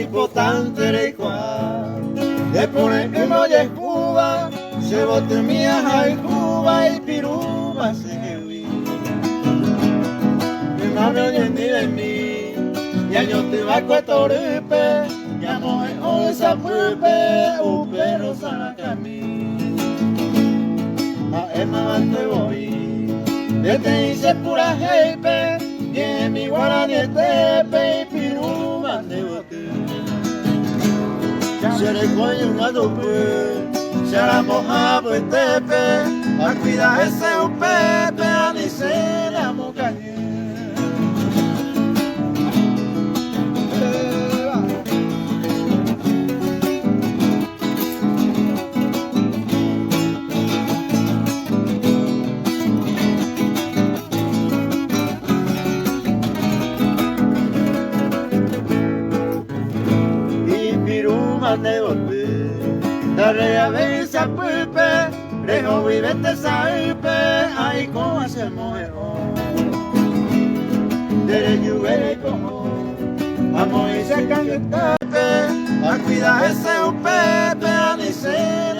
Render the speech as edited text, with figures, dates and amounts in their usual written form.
Aipotánte reikuaa nde pore'ỹme ojehúva, che votymi ahayhúva ipirúva chehegui. Ymáme oñendivemi ñañotỹva'ekue torýpe, ñamohe'õ ysapýpe upe rosa rakãmi. Ha'émavante voi peteĩ che purahéipe, ñe'ẽmi guaranietépe ipirũva nde voty. Che reko iñongandupy, che aramoha apytépe, akuida hese upépe ani che ramokañy. Ipirúma nde voty, ndarreavéi sapýpe, reho guive tesaýpe, aikóva che mohe'õ. Nde rejuve reiko'õ, amoĩ che kangytápe, akuida hese upépe, ani che.